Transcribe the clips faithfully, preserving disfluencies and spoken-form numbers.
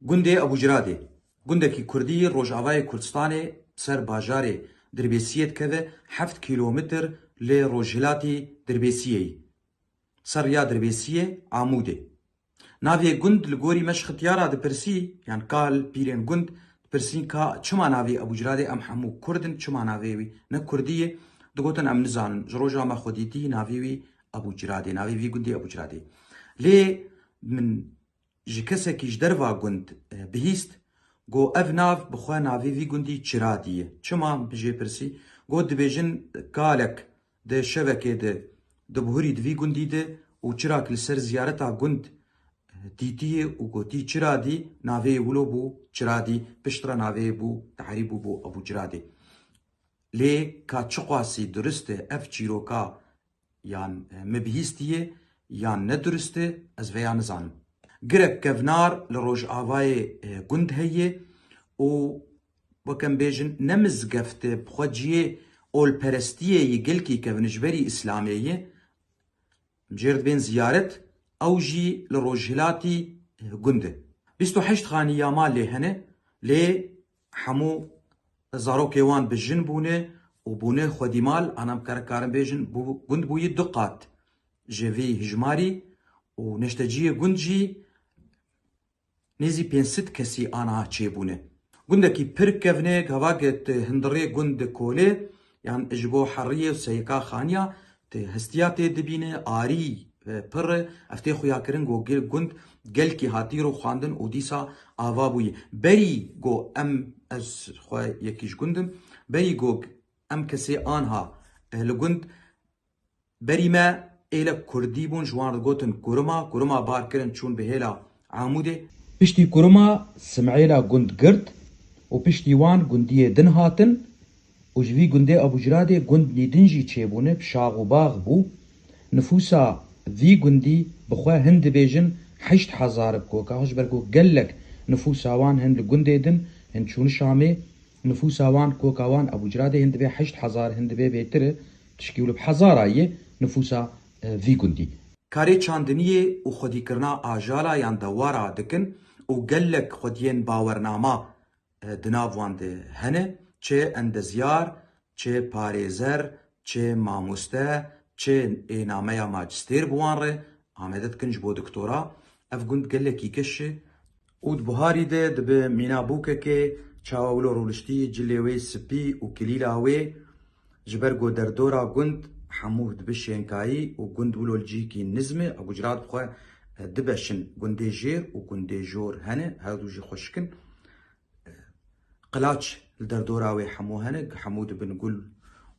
Gundê Ebûciradê, gundekî kurdî rojavayê Kurdistanê ser bajarê Dirbêsiyê dikeve, heft kîlometr li rojhilatî Dirbêsiyê yî, ser riya Dirbêsiyê Amûdê. Navê gund li gorî me ji xitiyara dipirsî, yan ka li pîrên gund dipirsîn ka çima navê Ebûciradê, em hemû kurd in, çima navê wî ne kurdî ye? Digotin em nizanin. Ji roja me xwe dîtî navê wî Ebûciradê, navê vî gundê Ebûciradê. Lê min ji kesekî ji derva gund, e, bihîst, got ev nav bi xwe navê vî gundî Çiradî ye. Çima, min bi jê pirsî? Got dibêjin kalek di şevekê de dibihurî di vî gundî de û çirak li ser ziyareta gund, e, dîtiye û gotî Çiradî, navê wilo bû Çiradî, piştre navê bû, tarî bû, bû Ebû Ciradê. Lê ka çiqasî durist e ev çîroka, yan, e, min bihîstiye, yan ne durist e, ez veya nizanim. Girek kevnar li rojavayê, e, gund heye û weke em bêjin ne mizgeft e, bi xwe cihê olperestiyê yê gelkî kevin ji berî Îslamê ye. Jêr dibên ziyaret, ew jî li rojhilatî, e, gund e. Bîst û heşt xanî ya malê hene, lê hemû zarokê wan bi jin bûne û bûne xwedî mal, ana em kare karin bêjin, bû, gund bûyî du qat ji vî hijmarî û neşteciyê gund jî nêzî pênc sed kesî aniha çêbûne. Gundekî pir kevn e, gava ke tu hundirê gund dikolê, yan ji bo heriyê û seyika xaniya, tu hestiya tê dibîne, arî, e, pir e, ev tê xuyakirin ku gund gelkî hatî rûxandin û dîsa ava bûye. Berî ku em, ez xwe yekî ji gund im, berî ku em kesê anha, e, li gund, berî me êlek kurdî bûn, ji wan re digotin kurima, kurima bar kirin çûn bi hêla Amûdê. Piştî kurima simêla gund girt û piştî wan gundiyê din hatin û ji vî gundê Ebûciradê gund nî din jî çêbûne, bi şax û bax bû. Nifûsa vî gundî bi xwe hin dibêjin heşt hezar bi koka xwe, ji ber ku gelek nifûsa wan hin li gundê din, hin çûn Şamê. Nifûsa wan, koka wan, Ebûciradê hin dibe heşt hezar, hin dibe bêtir e, tişkî wilo bi hezara ye nifûsa, e, vî gundî. Karê çandiniyê û xwedîkirina ajala yan dewara dikin û gelek xwediyên bawernama, e, di nav wan de hene, çi endezyar, çi parêzer, çi mamoste, çi ê nameya macistêr bi wan re amade dikin ji bo doktora. Ev gund gelekî geş e û di buharî de dibe mîna bûkekê, çawa wilo rûniştî, cilê wê spî û kilîla wê. Ji ber ku derdora gund hemû dibe şênkayî û gund wilo li cihekî nizm e, Ebûcirad bi xwe, e, du beş in, gundê jêr û gundê jor hene, her du jî xweşik in. Qilaç li derdora wê hemû hene, hemû dibin gul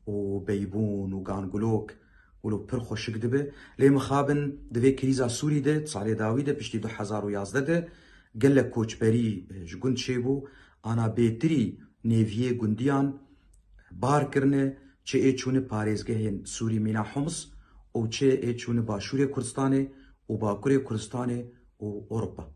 û beybûn û gangulok, wilo pir xweşik dibe. Lê mixabin di vê krîza Sûrî de, di salê dawî de, piştî du hezar û yazdeh de gelek koçberî, e, ji gund çêbû, ana bêtirî nêviyê gundiyan bar kirine, çi ê çûne parêzgehên Sûrî mîna Homs û çi ê çûne Başûrê Kurdistanê û Bakurê Kurdistanê û Ewropa.